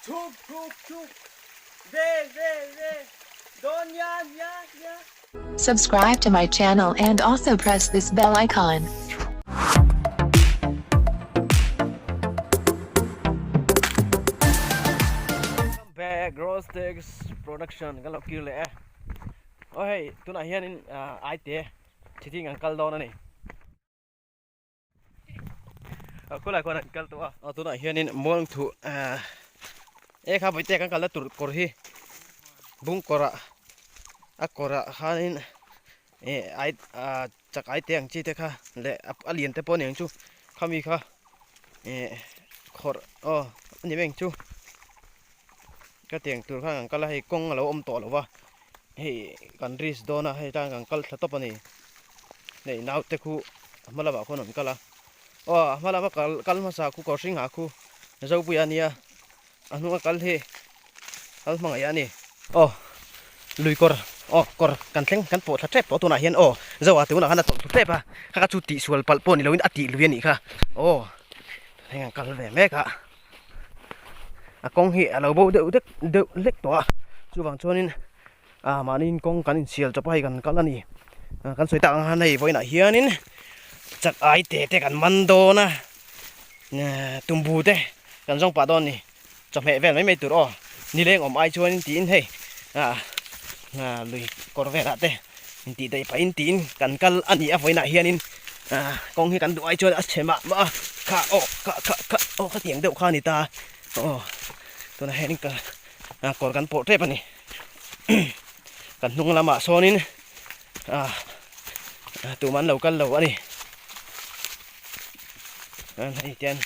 Chuk chuk chuk Ve ve ve Dawn ya ya ya. Subscribe to my channel and also press this bell icon. Welcome back Rostex Production kan lo kir leh e. Aw hei tunah hianin aite thithin kan kal dawn a ni. Khulai khuan an kal tawh a. Aw tunah hianin muang thuh e kha vawitea kan kalna tur kawr hi bung kawrah a kawrah khanin eh ai ah chak ai te ang chi te kha leh a lian te pawh a ni ang chu khami kha eh khawrh aw a ni mai ang chu ka tiang tur khan kan kal a hei kawng a lo awm tawh lo va hei kan risk dawn a hei tan kan kal thla tawp a ni hei naute khu a hma lamah khuan an kal a aw a hma lama kal kal hmasa khu kawr hring ha khu zopui a nia a hnunga kal hi kal hmangaih a ni aw lui kawr aw kawr kan thleng kan pawh thla tep tawh tunah hian aw zoa te hunah khan a tawlh thlu tep a kha kha chu tihsual palh pawh ni loin a tih lui a nih kha aw heng an kal ve mek a. a kawng hi a lo bo deuh dek deuh hlek tawh a chuvang chuanin ah mahniin kawng kan insial chawp a hei kan kal a ni kan sawi tak ang khan hei vawiinah hianin chak ai te te kan man dawn a tumbu te kan zawng pah dawn a ni chawhmeh vel mai mai tur aw nileng awm ai chuanin tiin hei ah lui kawr velah te intih daih pahin tiin kan kal a ni a vawiinah hianin ah kawng hi kan duh ai chuan a chhe mah mah a kha aw kha kha kha aw khatiang deuh kha a ni ta aw tunah hianin ka ah kawr kan pawh tep a ni kan hnung lamah sawnin ah tumah an lo kal lo a ni hei tian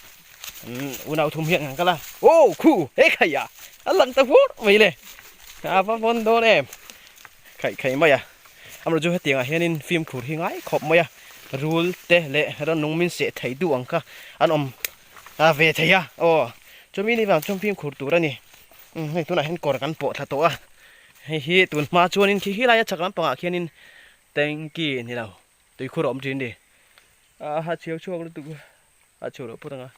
unau thum hian kan kal a aw khu he khai a a lang ta vur mai le a va vawn dawn em. Khaih khaih mai a, amaherawh chu hetiangah hianin fimkhur hi ngai khawp mai a, rul te leh rannung min seh thei duh ang kha an awm ve thei a, aw chumi ni vang chuan fimkhur tur a ni, umm hei tunah hian kawr kan pawh thla tawh a, hei hi tun hma chuanin khi khi laia chhak lampangah khianin tanky ni lo tuikhur a awm thin a ni, a ha chhiau chhuak lutuk a chhuah loh phawt ang a.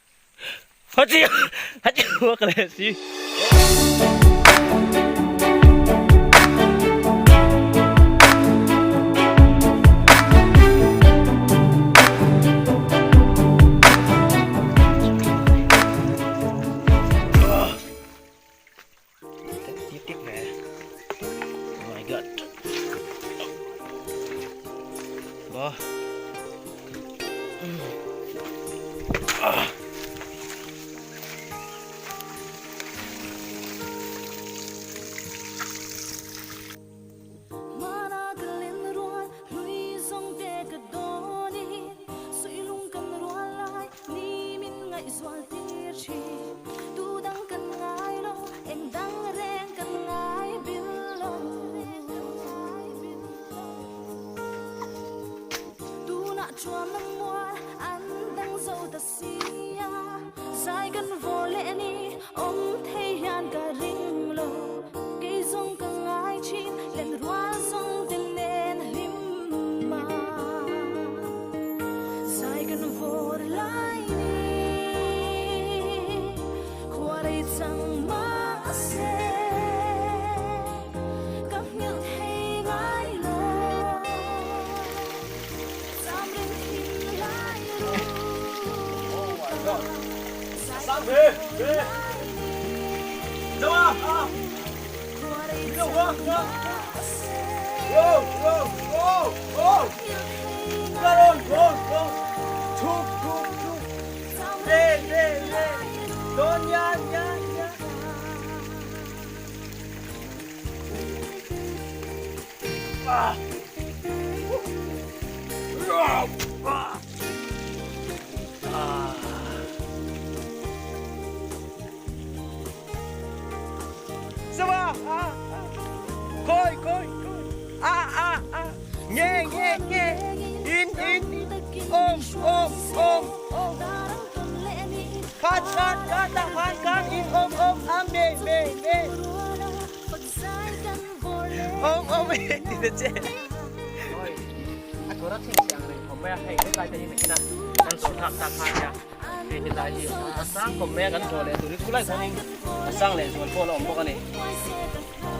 Hei helai hi a sang khawp mai a kan zawh leh tur hi khulai khuanin a sang leh zual pawh a la awm bawk a ni.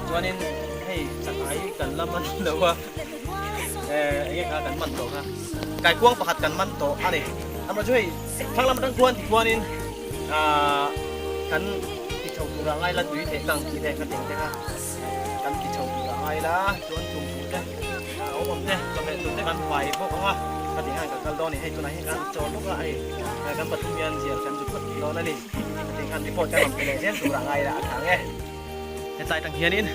Chuanin hei chakai hi kan la man lo a, eh enge kha kan man tawh kha kaikuang pakhat kan man tawh a ni. Amaherawhchu chu hei thlang lam atang khuan tikhuanin ah kan ti chho tur ah ngai la tui theih kang tih te ka teng te kha kan ti chho tur ah ngai la chuan tumbu te a awm awm te chawhmeh tur te kan pai bawk ang a ka tih hian kan kal dawn a ni. Hei tunah hian kan chawl bawk a hei kan pathum hian zial kan zu phawt dawn a ni. Ka tih khan report kan rawn pe leh zel tur ah ngai la a thang e. Hetlai tang hianin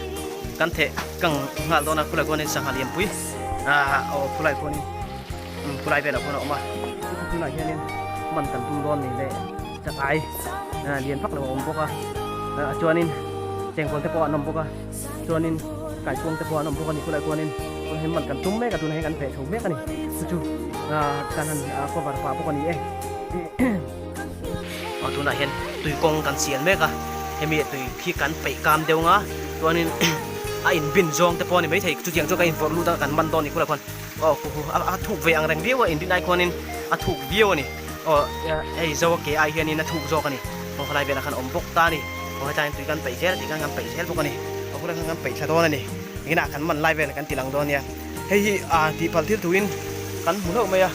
kan theh kang nghal dawn a khulai khuanin sangha lianpui ah aw khulai khuanin um khulai velah khuan a awm a tunah hianin man kan tum dawn ni leh chakai lian vak lo a awm bawk a ah chuanin chengkawl te pawh an awm bawk a chuanin kaikuang te pawh an awm bawk a ni khulai khuanin tunah hian man kan tum mek a tunah hian kan veh chho mek a ni chu chu ah kan han cover pah bawk a ni e. Aw tunah hian tui kawng kan sial mek a hemi tui khi kan peih kam deuh nga chuanin a in bin zawng te pawh a ni maithei chutiang chuan kan invawrh lut a kan man dawn ni khulai khuan aw khu khu a thuk ve ang reng viau a inrin ai khuanin a thuk viau a ni aw hei zo a ke ai hianin a thuk zawk a ni aw helai velah khan a awm bawk ta a ni aw hetlai hian tui kan peih zel a tih khan kan peih zel bawk a ni aw khulai khan kan peih thla dawn a ni engin ah kan man lai vel kan ti lang dawn nia hei hi ah tihpalh thil tuin kan hmu hlauh mai a.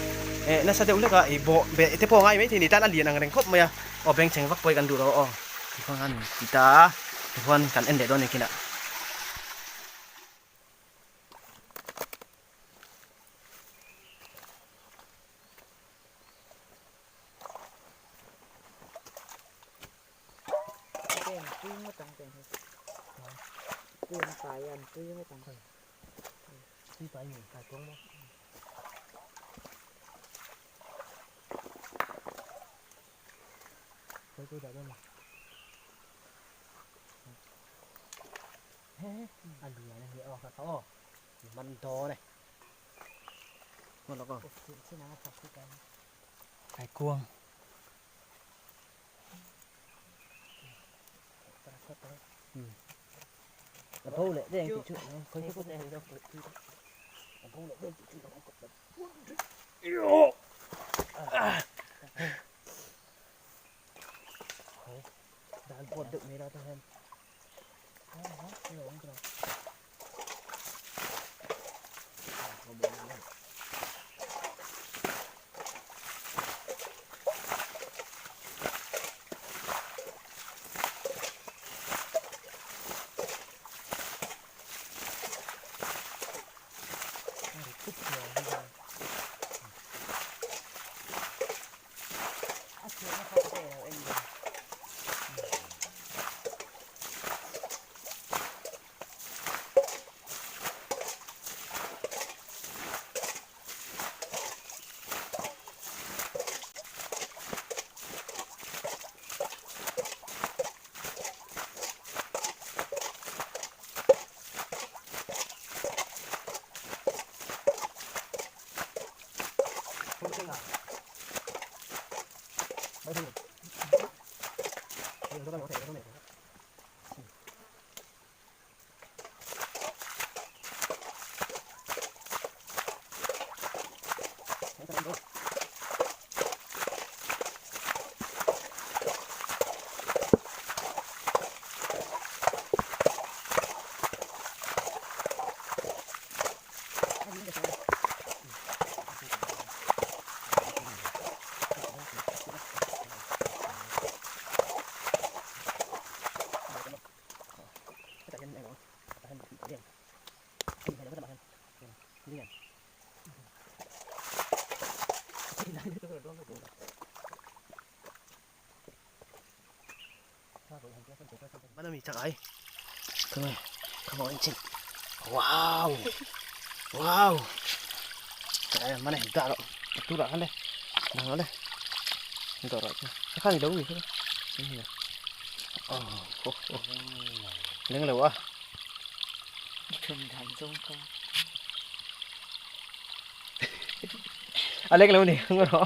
Eh nasa deuh hlek a ih bawh beh te pawh a ngai maithei ni tan a lian ang reng khawp mai a aw bengchheng vak pawh hi kan duh lo aw tichuan khan ti ta a tichuan kan en leh dawn eng kinah. Kaikuang. A tho leh deng tih chu khawi khawi a tho leh deng tih chu Dan pawt deuh mai la tah hian. Wow wow mana hita ro tu ra le nang le do ro kha ni đâu ni oh oh oh leng lo a a leng lo ni ngo ro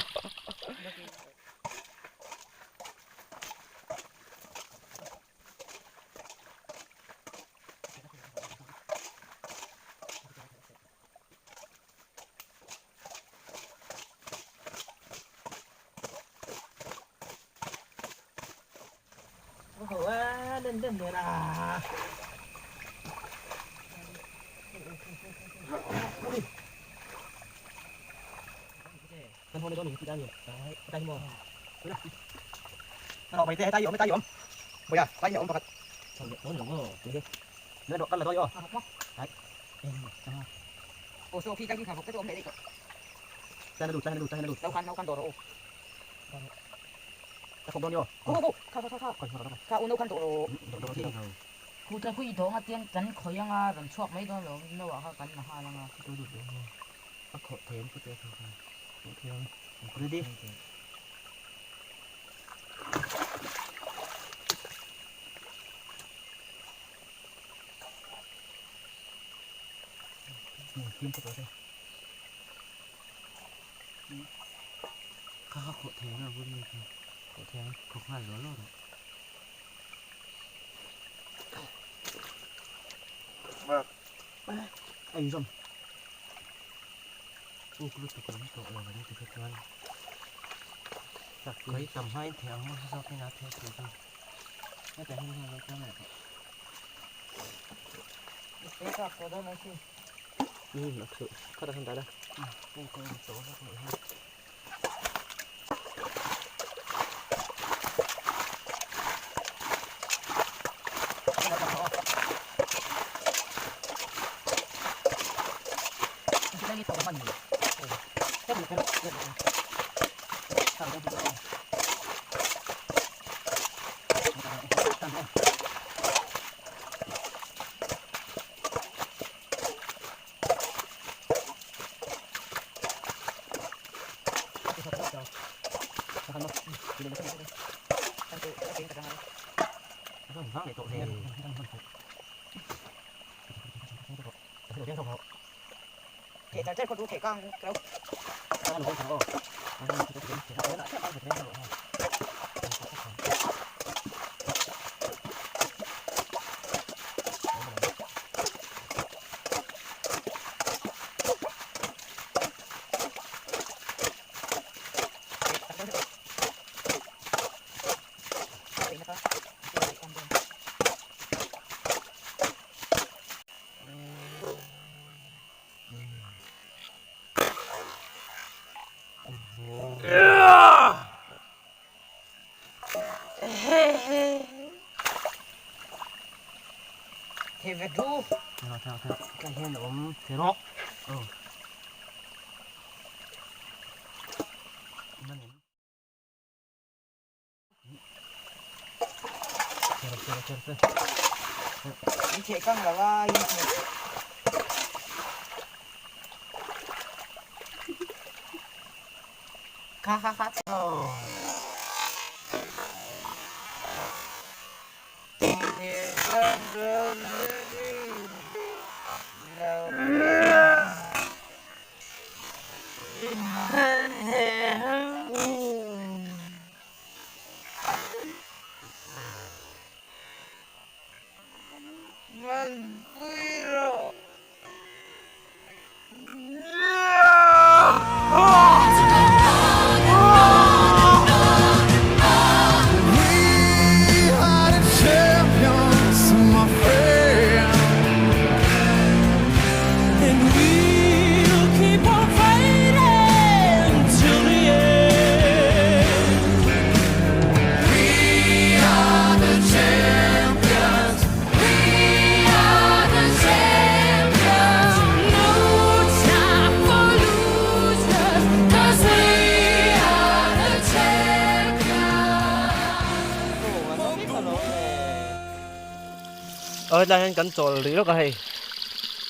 Aw hetlai hian kan chawl rih lawk a hei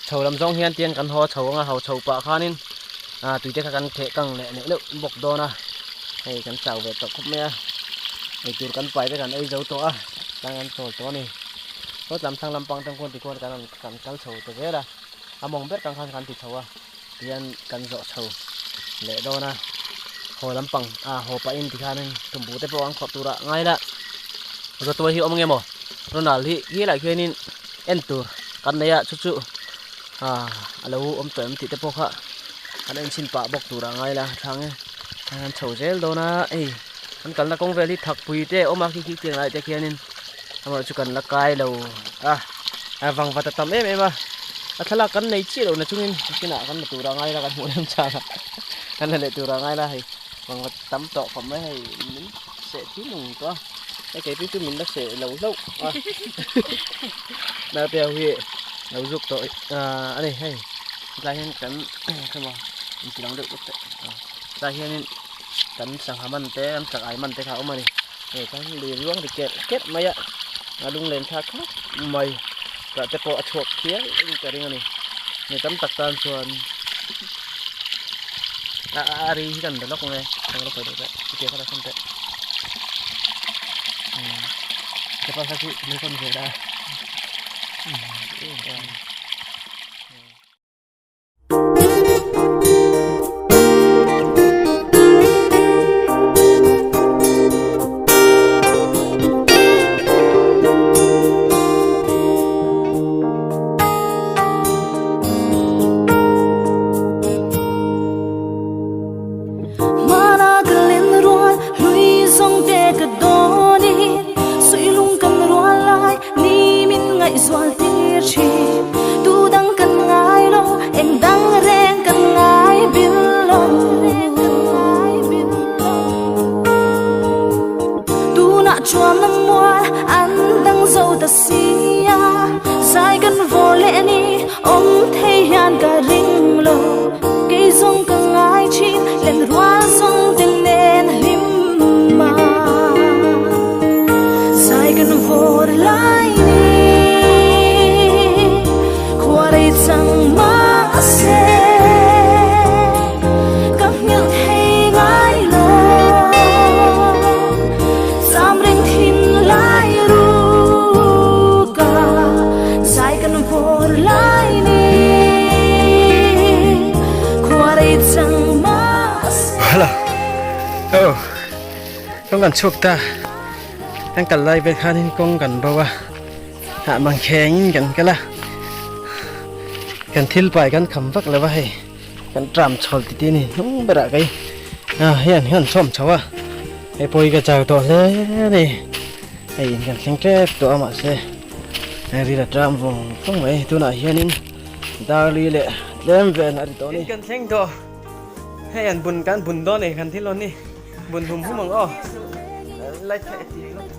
chho lam zawng hian tian kan haw chho anga ho chho pah khanin ah tui te kha kan theh kang leh neuh neuh bawk dawn a hei kan chau ve tawh khawp mai a eitur kan pai te kan ei zo tawh a tlai kan chawl tawh a ni saw tlam thlang lampang te khuan tikhuan kan rawn kan kal chho ta zel a a mawng ber tang khan kan ti chho a tihian kan zawh chho leh dawn a haw lampang ah haw pahin tikhanin tumbu te pawh an khawrh tur ah ngai la zawtuai hi awm nge maw Ronald hi helai khianin en tur kan nei a chu chu ah a lo awm tawh em tih te pawh kha kan en chhin pah bawk tur ah ngai la thlang e an chho zel dawn a hei an kalna kawng vel hi thakpui te a awm a khi khi tiang lai te khianin. Amaherawhchu kan la kai lo a, a vangvat a tam em em a, a thlalak kan nei chiah loh na chungin kinah kan la tur a ngai la kan hmuh rem chang a, kan la leh tur a ngai la hei vangvat tam tawh khawp mai hei min seh thin nung tawh a, hei keipui chu min la seh lo hlauh a, naute ho hi lo zuk tawh a ni hei tlai hian kan emaw inti lang deuh deuh teh tlai hianin kan sangha man te kan chak ai man te kha a awm a ni. Hei kan lui ruang ri kerh kerh mai a, a lunglen thlak khawp mai tah te pawh a chhuak phian in ka ring a ni. Mi tam tak tan chuan a a ri hi kan be lawk ang e, kan lo sawi duh teh chutia kha la sawn teh umm chepa kha chu lo sawn ve la umm. Kawng kan chhuak ta kan kal lai vel khanin kawng kan bo a hah mang khengin kan kal a kan thil pai kan kham vak lo a hei kan tram chhawl titi a ni hnung berah kei hian hian chhawm chho a hei pawh hi ka chau tawh hle a ni hei in kan thleng tep tawh a mahse hei ril a tram vawng vawng mai tunah hianin darli leh tlem vel a ri tawh a ni. In kan thleng tawh hei an bun kan bun dawn a ni kan thil hawn hi bun hum hum ang aw light kha e ti ringawt.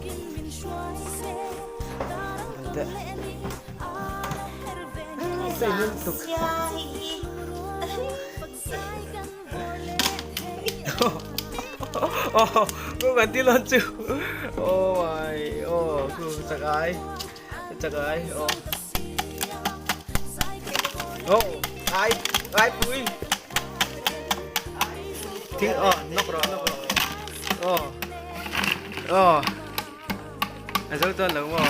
A zo chuan lo maw?